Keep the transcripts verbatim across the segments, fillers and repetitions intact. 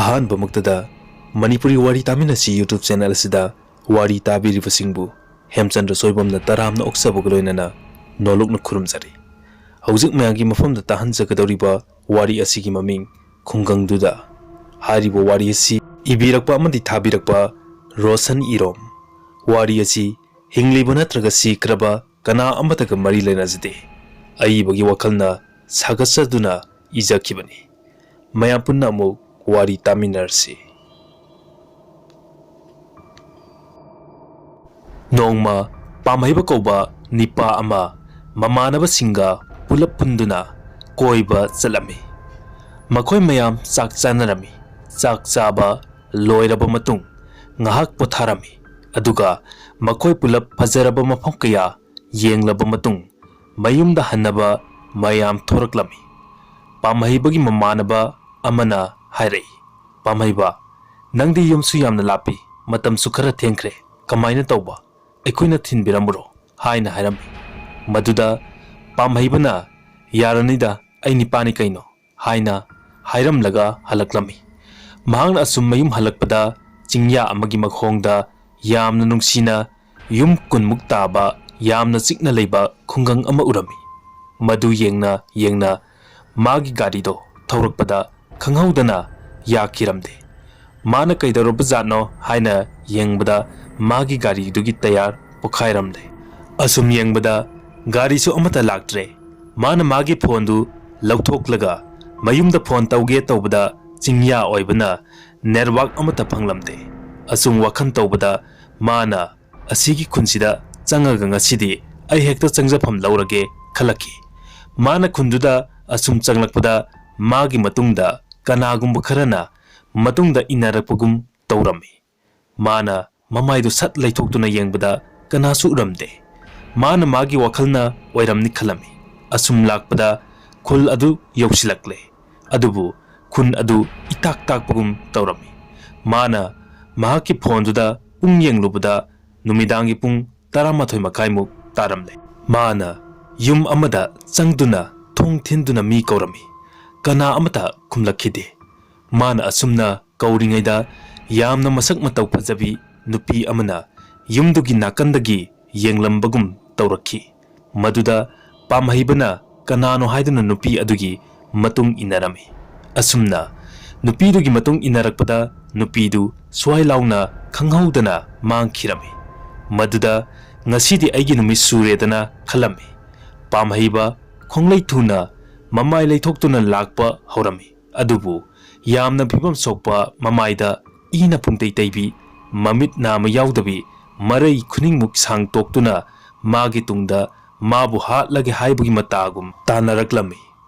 ꯑꯍꯥꯟꯕꯃꯛꯇꯗ ꯃꯅꯤꯄꯨꯔꯤ ꯋꯥꯔꯤ ꯇꯥꯃꯤꯟꯅꯁꯤ YouTube channel ꯑꯁꯤꯗ ꯋꯥꯔꯤ ꯇꯥꯕꯤꯔꯤꯕꯁꯤꯡꯕꯨ ꯍꯦꯝꯆꯟꯗ꯭ꯔ ꯁꯣꯏꯕꯝꯅ ꯇꯔꯥꯝꯅ ꯑꯣꯛꯆꯕꯒ ꯂꯣꯏꯅꯅ ꯅꯣꯂꯨꯛꯅ ꯈꯨꯔꯨꯝꯖꯔꯤ꯫ ꯍꯧꯖꯤꯛ ꯃꯌꯥꯝꯒꯤ ꯃꯐꯝꯗ ꯇꯥꯍꯟꯖꯒꯗꯧꯔꯤꯕ ꯋꯥꯔꯤ ꯑꯁꯤꯒꯤ ꯃꯃꯤꯡ ꯈꯨꯡꯒꯪꯗꯨꯗ꯫ ꯍꯥꯏꯔꯤꯕ ꯋꯥꯔꯤ ꯑꯁꯤ ꯏꯕꯤꯔꯛꯄ ꯑꯃꯗꯤ ꯊꯥꯕꯤꯔꯛꯄ ꯔꯣꯁꯟ ꯏꯔꯣꯝ꯫ ꯋꯥꯔꯤ ꯑꯁꯤ ꯍꯤꯡꯂꯤꯕ ꯅꯠꯇ꯭ꯔꯒ ꯁꯤꯈ꯭ꯔꯕ ꯀꯅꯥ ꯑꯃꯠꯇꯒ ꯃꯔꯤ ꯂꯩꯅꯖꯗꯦ꯫ ꯑꯏꯕꯒꯤ ꯋꯥꯈꯜꯅ ꯁꯥꯒꯠꯆꯗꯨꯅ ꯏꯖꯈꯤꯕꯅꯤ꯫ ꯃꯌꯥꯝ ꯄꯨꯟꯅ ꯑꯃꯨꯛ ꯋꯥꯔꯤ ꯇꯥꯃꯤꯟꯅꯔꯁꯤ꯫ ꯅꯣꯡꯃ ꯄꯥꯝꯍꯩꯕ ꯀꯧꯕ ꯅꯤꯄꯥ ꯑꯃ ꯃꯃꯥꯟꯅꯕꯁꯤꯡꯒ ꯄꯨꯂꯞ ꯄꯨꯟꯗꯨꯅ ꯀꯣꯏꯕ ꯆꯠꯂꯝꯃꯤ꯫ ꯃꯈꯣꯏ ꯃꯌꯥꯝ ꯆꯥꯛ ꯆꯥꯅꯔꯝꯃꯤ꯫ ꯆꯥꯛ ꯆꯥꯕ ꯂꯣꯏꯔꯕ ꯃꯇꯨꯡ ꯉꯥꯏꯍꯥꯛ ꯄꯣꯊꯥꯔꯝꯃꯤ꯫ ꯑꯗꯨꯒ ꯃꯈꯣꯏ ꯄꯨꯂꯞ ꯐꯖꯔꯕ ꯃꯐꯝ ꯀꯌꯥ ꯌꯦꯡꯂꯕ ꯃꯇꯨꯡ ꯃꯌꯨꯝꯗ ꯍꯟꯅꯕ ꯃꯌꯥꯝ ꯊꯣꯔꯛꯂꯝꯃꯤ꯫ ꯄꯥꯝꯍꯩꯕꯒꯤ ꯃꯃꯥꯟꯅꯕ ꯑꯃꯅ ꯍꯥꯏꯔꯛꯏ, "ꯄꯥꯝꯍꯩꯕ, ꯅꯪꯗꯤ ꯌꯨꯝꯁꯨ ꯌꯥꯝꯅ ꯂꯥꯞꯄꯤ, ꯃꯇꯝꯁꯨ ꯈꯔ ꯊꯦꯡꯈ꯭ꯔꯦ, ꯀꯃꯥꯏꯅ ꯇꯧꯕ? ꯑꯩꯈꯣꯏꯅ ꯊꯤꯟꯕꯤꯔꯝꯃꯨꯔꯣ?" ꯍꯥꯏꯅ ꯍꯥꯏꯔꯝꯃꯤ꯫ ꯃꯗꯨꯗ ꯄꯥꯝꯍꯩꯕꯅ "ꯌꯥꯔꯅꯤꯗ, ꯑꯩ ꯅꯤꯄꯥꯅꯤ ꯀꯩꯅꯣ" ꯍꯥꯏꯅ ꯍꯥꯏꯔꯝꯂꯒ ꯍꯜꯂꯛꯂꯝꯃꯤ꯫ ꯃꯍꯥꯛꯅ ꯑꯁꯨꯝ ꯃꯌꯨꯝ ꯍꯜꯂꯛꯄꯗ ꯆꯤꯡꯌꯥ ꯑꯃꯒꯤ ꯃꯈꯣꯡꯗ ꯌꯥꯝꯅ ꯅꯨꯡꯁꯤꯅ ꯌꯨꯝ ꯀꯨꯟꯃꯨꯛ ꯇꯥꯕ ꯌꯥꯝꯅ ꯆꯤꯛꯅ ꯂꯩꯕ ꯈꯨꯡꯒꯪ ꯑꯃ ꯎꯔꯝꯃꯤ꯫ ꯃꯗꯨ ꯌꯦꯡꯅ ꯌꯦꯡꯅ ꯃꯥꯒꯤ ꯒꯥꯔꯤꯗꯣ ꯊꯧꯔꯛꯄꯗ ꯈꯪꯍꯧꯗꯅ ꯌꯥꯈꯤꯔꯝꯗꯦ꯫ ꯃꯥꯅ ꯀꯩꯗꯧꯔꯕꯖꯥꯠꯅꯣ ꯍꯥꯏꯅ ꯌꯦꯡꯕꯗ ꯃꯥꯒꯤ ꯒꯥꯔꯤꯗꯨꯒꯤ ꯇꯌꯥꯔ ꯄꯣꯈꯥꯏꯔꯝꯂꯦ꯫ ꯑꯁꯨꯝ ꯌꯦꯡꯕꯗ ꯒꯥꯔꯤꯁꯨ ꯑꯃꯠꯇ ꯂꯥꯛꯇ꯭ꯔꯦ꯫ ꯃꯥꯅ ꯃꯥꯒꯤ ꯐꯣꯟꯗꯨ ꯂꯧꯊꯣꯛꯂꯒ ꯃꯌꯨꯝꯗ ꯐꯣꯟ ꯇꯧꯒꯦ ꯇꯧꯕꯗ ꯆꯤꯡꯌꯥ ꯑꯣꯏꯕꯅ ꯅꯦꯠꯋꯥꯛ ꯑꯃꯠꯇ ꯐꯪꯂꯝꯗꯦ꯫ ꯑꯁꯨꯝ ꯋꯥꯈꯜ ꯇꯧꯕꯗ ꯃꯥꯅ ꯑꯁꯤꯒꯤ ꯈꯨꯟꯁꯤꯗ ꯆꯪꯉꯒ ꯉꯁꯤꯗꯤ ꯑꯩ ꯍꯦꯛꯇ ꯆꯪꯖꯐꯝ ꯂꯧꯔꯒꯦ ꯈꯜꯂꯛꯈꯤ꯫ ꯃꯥꯅ ꯈꯨꯟꯗꯨꯗ ꯑꯁꯨꯝ ꯆꯪꯂꯛꯄꯗ ꯃꯥꯒꯤ ꯃꯇꯨꯡꯗ ꯀꯅꯥꯒꯨꯝꯕ ꯈꯔꯅ ꯃꯇꯨꯡꯗ ꯏꯟꯅꯔꯛꯄꯒꯨꯝ ꯇꯧꯔꯝꯃꯤ꯫ ꯃꯥꯅ ꯃꯃꯥꯏꯗꯨ ꯁꯠ ꯂꯩꯊꯣꯛꯇꯨꯅ ꯌꯦꯡꯕꯗ ꯀꯅꯥꯁꯨ ꯎꯔꯝꯗꯦ꯫ ꯃꯥꯅ ꯃꯥꯒꯤ ꯋꯥꯈꯜꯅ ꯑꯣꯏꯔꯝꯅꯤ ꯈꯜꯂꯝꯃꯤ꯫ ꯑꯁꯨꯝ ꯂꯥꯛꯄꯗ ꯈꯨꯜ ꯑꯗꯨ ꯌꯧꯁꯤꯜꯂꯛꯂꯦ꯫ ꯑꯗꯨꯕꯨ ꯈꯨꯟ ꯑꯗꯨ ꯏꯇꯥꯛ ꯇꯥꯛꯄꯒꯨꯝ ꯇꯧꯔꯝꯃꯤ꯫ ꯃꯥꯅ ꯃꯍꯥꯛꯀꯤ ꯐꯣꯟꯗꯨꯗ ꯄꯨꯡ ꯌꯦꯡꯂꯨꯕꯗ ꯅꯨꯃꯤꯗꯥꯡꯒꯤ ꯄꯨꯡ ꯇꯔꯥꯃꯥꯊꯣꯏ ꯃꯈꯥꯏꯃꯨꯛ ꯇꯥꯔꯝꯂꯦ꯫ ꯃꯥꯅ ꯌꯨꯝ ꯑꯃꯗ ꯆꯪꯗꯨꯅ ꯊꯣꯡ ꯊꯤꯟꯗꯨꯅ ꯃꯤ ꯀꯧꯔꯝꯃꯤ꯫ ꯀꯅꯥ ꯑꯃꯠꯇ ꯈꯨꯝꯂꯛꯈꯤꯗꯦ꯫ ꯃꯥꯅ ꯑꯁꯨꯝꯅ ꯀꯧꯔꯤꯉꯩꯗ ꯌꯥꯝꯅ ꯃꯁꯛ ꯃꯇꯧ ꯐꯖꯕꯤ ꯅꯨꯄꯤ ꯑꯃꯅ ꯌꯨꯝꯗꯨꯒꯤ ꯅꯥꯀꯟꯗꯒꯤ ꯌꯦꯡꯂꯝꯕꯒꯨꯝ ꯇꯧꯔꯛꯈꯤ꯫ ꯃꯗꯨꯗ ꯄꯥꯝꯍꯩꯕꯅ ꯀꯅꯥꯅꯣ ꯍꯥꯏꯗꯨꯅ ꯅꯨꯄꯤ ꯑꯗꯨꯒꯤ ꯃꯇꯨꯡ ꯏꯟꯅꯔꯝꯃꯤ꯫ ꯑꯁꯨꯝꯅ ꯅꯨꯄꯤꯗꯨꯒꯤ ꯃꯇꯨꯡ ꯏꯟꯅꯔꯛꯄꯗ ꯅꯨꯄꯤꯗꯨ ꯁ꯭ꯋꯥꯏ ꯂꯥꯎꯅ ꯈꯪꯍꯧꯗꯅ ꯃꯥꯡꯈꯤꯔꯝꯃꯤ꯫ ꯃꯗꯨꯗ ꯉꯁꯤꯗꯤ ꯑꯩꯒꯤ ꯅꯨꯃꯤꯠ ꯁꯨꯔꯦꯗꯅ ꯈꯜꯂꯝꯃꯤ꯫ ꯄꯥꯝꯍꯩꯕ ꯈꯣꯡꯂꯩ ꯊꯨꯅ ꯃꯃꯥꯏ ꯂꯩꯊꯣꯛꯇꯨꯅ ꯂꯥꯛꯄ ꯍꯧꯔꯝꯃꯤ꯫ ꯑꯗꯨꯕꯨ ꯌꯥꯝꯅ ꯐꯤꯕꯝ ꯁꯣꯛꯄ ꯃꯃꯥꯏꯗ ꯏꯅ ꯄꯨꯡꯇꯩ ꯇꯩꯕꯤ, ꯃꯃꯤꯠ ꯅꯥꯃ ꯌꯥꯎꯗꯕꯤ, ꯃꯔꯩ ꯈꯨꯅꯤꯡꯃꯨꯛ ꯁꯥꯡ ꯇꯣꯛꯇꯨꯅ ꯃꯥꯒꯤ ꯇꯨꯡꯗ ꯃꯥꯕꯨ ꯍꯥꯠꯂꯒꯦ ꯍꯥꯏꯕꯒꯤ ꯃꯇꯥꯒꯨꯝ ꯇꯥꯟꯅꯔꯛꯂꯝꯃꯤ꯫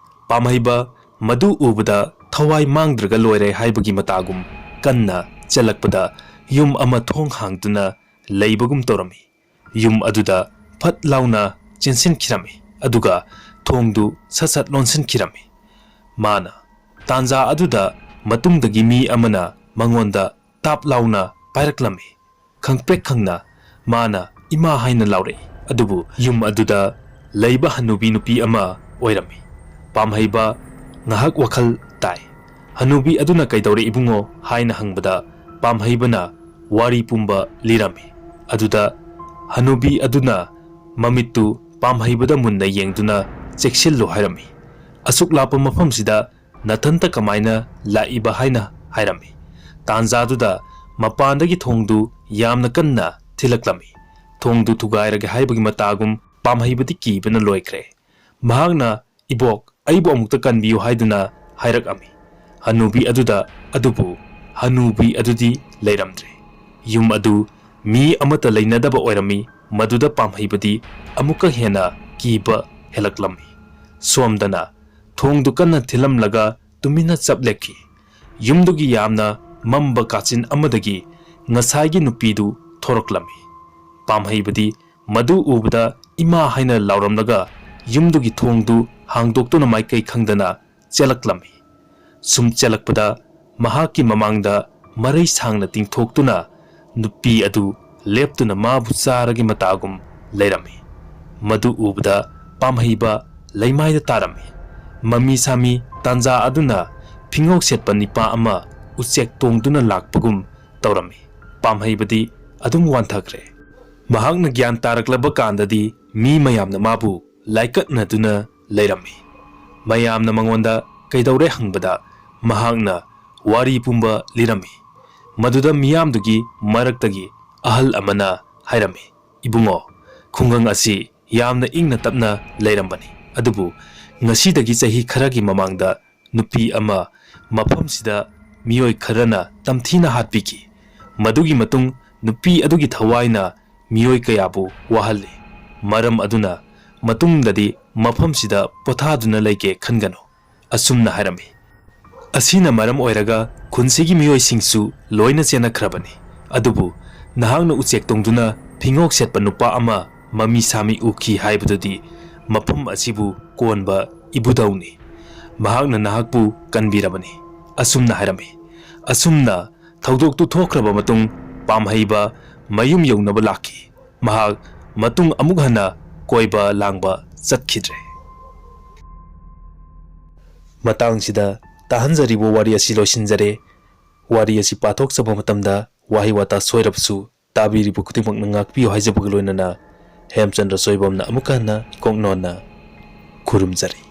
ꯄꯥꯝꯍꯩꯕ ꯃꯗꯨ ꯎꯕꯗ ꯊꯋꯥꯏ ꯃꯥꯡꯗ꯭ꯔꯒ ꯂꯣꯏꯔꯦ ꯍꯥꯏꯕꯒꯤ ꯃꯇꯥꯒꯨꯝ ꯀꯟꯅ ꯆꯦꯜꯂꯛꯄꯗ ꯌꯨꯝ ꯑꯃ ꯊꯣꯡ ꯍꯥꯡꯗꯨꯅ ꯂꯩꯕꯒꯨꯝ ꯇꯧꯔꯝꯃꯤ꯫ ꯌꯨꯝ ꯑꯗꯨꯗ ꯐꯠ ꯂꯥꯎꯅ ꯆꯦꯟꯁꯤꯟꯈꯤꯔꯝꯃꯤ, ꯑꯗꯨꯒ ꯊꯣꯡꯗꯨ ꯁꯠ ꯁꯠ ꯂꯣꯟꯁꯤꯟꯈꯤꯔꯝꯃꯤ꯫ ꯃꯥꯅ ꯇꯥꯟꯖꯥ ꯑꯗꯨꯗ ꯃꯇꯨꯡꯗꯒꯤ ꯃꯤ ꯑꯃꯅ ꯃꯉꯣꯟꯗ ꯇꯥꯞ ꯂꯥꯎꯅ ꯄꯥꯏꯔꯛꯂꯝꯃꯤ꯫ ꯈꯪꯄ꯭ꯔꯦꯛ ꯈꯪꯅ ꯃꯥꯅ "ꯏꯃꯥ" ꯍꯥꯏꯅ ꯂꯥꯎꯔꯛꯏ꯫ ꯑꯗꯨꯕꯨ ꯌꯨꯝ ꯑꯗꯨꯗ ꯂꯩꯕ ꯍꯅꯨꯕꯤ ꯅꯨꯄꯤ ꯑꯃ ꯑꯣꯏꯔꯝꯃꯤ꯫ ꯄꯥꯝꯍꯩꯕ ꯉꯥꯏꯍꯥꯛ ꯋꯥꯈꯜ ꯇꯥꯏ꯫ ꯍꯅꯨꯕꯤ ꯑꯗꯨꯅ "ꯀꯩꯗꯧꯔꯦ ꯏꯕꯨꯡꯉꯣ?" ꯍꯥꯏꯅ ꯍꯪꯕꯗ ꯄꯥꯝꯍꯩꯕꯅ ꯋꯥꯔꯤ ꯄꯨꯝꯕ ꯂꯤꯔꯝꯃꯤ꯫ ꯑꯗꯨꯗ ꯍꯅꯨꯕꯤ ꯑꯗꯨꯅ ꯃꯃꯤꯠꯇꯨ ꯄꯥꯝꯍꯩꯕꯗ ꯃꯨꯟꯅ ꯌꯦꯡꯗꯨꯅ "ꯆꯦꯛꯁꯤꯜꯂꯨ" ꯍꯥꯏꯔꯝꯃꯤ꯫ "ꯑꯁꯨꯛ ꯂꯥꯞꯄ ꯃꯐꯝꯁꯤꯗ ꯅꯊꯟꯇ ꯀꯃꯥꯏꯅ ꯂꯥꯛꯏꯕ?" ꯍꯥꯏꯅ ꯍꯥꯏꯔꯝꯃꯤ꯫ ꯇꯥꯟꯖꯥꯗꯨꯗ ꯃꯄꯥꯟꯗꯒꯤ ꯊꯣꯡꯗꯨ ꯌꯥꯝꯅ ꯀꯟꯅ ꯊꯤꯜꯂꯛꯂꯝꯃꯤ꯫ ꯊꯣꯡꯗꯨ ꯊꯨꯒꯥꯏꯔꯒꯦ ꯍꯥꯏꯕꯒꯤ ꯃꯇꯥꯒꯨꯝ ꯄꯥꯝꯍꯩꯕꯗꯤ ꯀꯤꯕꯅ ꯂꯣꯏꯈ꯭ꯔꯦ꯫ ꯃꯍꯥꯛꯅ "ꯏꯕꯣꯛ, ꯑꯩꯕꯨ ꯑꯃꯨꯛꯇ ꯀꯟꯕꯤꯌꯨ" ꯍꯥꯏꯗꯨꯅ ꯍꯥꯏꯔꯛꯑꯝꯃꯤ꯫ ꯍꯅꯨꯕꯤ ꯑꯗꯨꯗ ꯑꯗꯨꯕꯨ ꯍꯅꯨꯕꯤ ꯑꯗꯨꯗꯤ ꯂꯩꯔꯝꯗ꯭ꯔꯦ꯫ ꯌꯨꯝ ꯑꯗꯨ ꯃꯤ ꯑꯃꯠꯇ ꯂꯩꯅꯗꯕ ꯑꯣꯏꯔꯝꯃꯤ꯫ ꯃꯗꯨꯗ ꯄꯥꯝꯍꯩꯕꯗꯤ ꯑꯃꯨꯛꯀ ꯍꯦꯟꯅ ꯀꯤꯕ ꯍꯦꯜꯂꯛꯂꯝꯃꯤ꯫ ꯁꯣꯝꯗꯅ ꯊꯣꯡꯗꯨ ꯀꯟꯅ ꯊꯤꯜꯂꯝꯂꯒ ꯇꯨꯃꯤꯟꯅ ꯆꯞ ꯂꯦꯞꯈꯤ꯫ ꯌꯨꯝꯗꯨꯒꯤ ꯌꯥꯝꯅ ꯃꯝꯕ ꯀꯥꯆꯤꯟ ꯑꯃꯗꯒꯤ ꯉꯁꯥꯏꯒꯤ ꯅꯨꯄꯤꯗꯨ ꯊꯣꯔꯛꯂꯝꯃꯤ꯫ ꯄꯥꯝꯍꯩꯕꯗꯤ ꯃꯗꯨ ꯎꯕꯗ "ꯏꯃꯥ" ꯍꯥꯏꯅ ꯂꯥꯎꯔꯝꯂꯒ ꯌꯨꯝꯗꯨꯒꯤ ꯊꯣꯡꯗꯨ ꯍꯥꯡꯗꯣꯛꯇꯨꯅ ꯃꯥꯏꯀꯩ ꯈꯪꯗꯅ ꯆꯦꯜꯂꯛꯂꯝꯃꯤ꯫ ꯁꯨꯝ ꯆꯦꯜꯂꯛꯄꯗ ꯃꯍꯥꯛꯀꯤ ꯃꯃꯥꯡꯗ ꯃꯔꯩ ꯁꯥꯡꯅ ꯇꯤꯡꯊꯣꯛꯇꯨꯅ ꯅꯨꯄꯤ ꯑꯗꯨ ꯂꯦꯞꯇꯨꯅ ꯃꯥꯕꯨ ꯆꯥꯔꯒꯦ ꯃꯇꯥꯒꯨꯝ ꯂꯩꯔꯝꯃꯤ꯫ ꯃꯗꯨ ꯎꯕꯗ ꯄꯥꯝꯍꯩꯕ ꯂꯩꯃꯥꯏꯗ ꯇꯥꯔꯝꯃꯤ꯫ ꯃꯃꯤ ꯁꯥꯃꯤ ꯇꯥꯟꯖꯥ ꯑꯗꯨꯅ ꯐꯤꯉꯧ ꯁꯦꯠꯄ ꯅꯤꯄꯥ ꯑꯃ ꯎꯆꯦꯛ ꯇꯣꯡꯗꯨꯅ ꯂꯥꯛꯄꯒꯨꯝ ꯇꯧꯔꯝꯃꯤ꯫ ꯄꯥꯝꯍꯩꯕꯗꯤ ꯑꯗꯨꯝ ꯋꯥꯟꯊꯈ꯭ꯔꯦ꯫ ꯃꯍꯥꯛꯅ ꯒ꯭ꯌꯥꯟ ꯇꯥꯔꯛꯂꯕ ꯀꯥꯟꯗꯗꯤ ꯃꯤ ꯃꯌꯥꯝꯅ ꯃꯥꯕꯨ ꯂꯥꯏꯀꯠꯅꯗꯨꯅ ꯂꯩꯔꯝꯃꯤ꯫ ꯃꯌꯥꯝꯅ ꯃꯉꯣꯟꯗ ꯀꯩꯗꯧꯔꯦ ꯍꯪꯕꯗ ꯃꯍꯥꯛꯅ ꯋꯥꯔꯤ ꯄꯨꯝꯕ ꯂꯤꯔꯝꯃꯤ꯫ ꯃꯗꯨꯗ ꯃꯤꯌꯥꯝꯗꯨꯒꯤ ꯃꯔꯛꯇꯒꯤ ꯑꯍꯜ ꯑꯃꯅ ꯍꯥꯏꯔꯝꯃꯤ, "ꯏꯕꯨꯡꯉꯣ, ꯈꯨꯡꯒꯪ ꯑꯁꯤ ꯌꯥꯝꯅ ꯏꯪꯅ ꯇꯞꯅ ꯂꯩꯔꯝꯕꯅꯤ, ꯑꯗꯨꯕꯨ ꯉꯁꯤꯗꯒꯤ ꯆꯍꯤ ꯈꯔꯒꯤ ꯃꯃꯥꯡꯗ ꯅꯨꯄꯤ ꯑꯃ ꯃꯐꯝꯁꯤꯗ ꯃꯤꯑꯣꯏ ꯈꯔꯅ ꯇꯝꯊꯤꯅ ꯍꯥꯠꯄꯤꯈꯤ꯫ ꯃꯗꯨꯒꯤ ꯃꯇꯨꯡ ꯅꯨꯄꯤ ꯑꯗꯨꯒꯤ ꯊꯋꯥꯏꯅ ꯃꯤꯑꯣꯏ ꯀꯌꯥꯕꯨ ꯋꯥꯍꯜꯂꯤ꯫ ꯃꯔꯝ ꯑꯗꯨꯅ ꯃꯇꯨꯡꯗꯗꯤ ꯃꯐꯝꯁꯤꯗ ꯄꯣꯊꯥꯗꯨꯅ ꯂꯩꯒꯦ ꯈꯟꯒꯅꯨ," ꯑꯁꯨꯝꯅ ꯍꯥꯏꯔꯝꯃꯤ꯫ ꯑꯁꯤꯅ ꯃꯔꯝ ꯑꯣꯏꯔꯒ ꯈꯨꯟꯁꯤꯒꯤ ꯃꯤꯑꯣꯏꯁꯤꯡꯁꯨ ꯂꯣꯏꯅ ꯆꯦꯟꯅꯈ꯭ꯔꯕꯅꯤ꯫ ꯑꯗꯨꯕꯨ ꯅꯍꯥꯛꯅ ꯎꯆꯦꯛ ꯇꯣꯡꯗꯨꯅ ꯐꯤꯉꯧ ꯁꯦꯠꯄ ꯅꯨꯄꯥ ꯑꯃ ꯃꯃꯤ ꯁꯥꯃꯤ ꯎꯈꯤ ꯍꯥꯏꯕꯗꯨꯗꯤ ꯃꯐꯝ ꯑꯁꯤꯕꯨ ꯀꯣꯟꯕ ꯏꯕꯨꯙꯧꯅꯤ꯫ ꯃꯍꯥꯛꯅ ꯅꯍꯥꯛꯄꯨ ꯀꯟꯕꯤꯔꯕꯅꯤ, ꯑꯁꯨꯝꯅ ꯍꯥꯏꯔꯝꯃꯤ꯫ ꯑꯁꯨꯝꯅ ꯊꯧꯗꯣꯛꯇꯨ ꯊꯣꯛꯈ꯭ꯔꯕ ꯃꯇꯨꯡ ꯄꯥꯝꯍꯩꯕ ꯃꯌꯨꯝ ꯌꯧꯅꯕ ꯂꯥꯛꯈꯤ꯫ ꯃꯍꯥꯛ ꯃꯇꯨꯡ ꯑꯃꯨꯛ ꯍꯟꯅ ꯀꯣꯏꯕ ꯂꯥꯡꯕ ꯆꯠꯈꯤꯗ꯭ꯔꯦ꯫ ꯃꯇꯥꯡꯁꯤꯗ ꯇꯥꯍꯟꯖꯔꯤꯕ ꯋꯥꯔꯤ ꯑꯁꯤ ꯂꯣꯏꯁꯤꯟꯖꯔꯦ꯫ ꯋꯥꯔꯤ ꯑꯁꯤ ꯄꯥꯊꯣꯛꯆꯕ ꯃꯇꯝꯗ ꯋꯥꯍꯩ ꯋꯥꯇꯥ ꯁꯣꯏꯔꯕꯁꯨ ꯇꯥꯕꯤꯔꯤꯕ ꯈꯨꯗꯤꯡꯃꯛꯅ ꯉꯥꯛꯄꯤꯌꯨ ꯍꯥꯏꯖꯕꯒ ꯂꯣꯏꯅꯅ ꯍꯦꯝꯆꯟꯗ꯭ꯔ ꯁꯣꯏꯕꯝꯅ ꯑꯃꯨꯛꯀ ꯍꯟꯅ ꯏꯀꯣꯛ ꯅꯣꯟꯅ ꯈꯨꯔꯨꯝꯖꯔꯤ꯫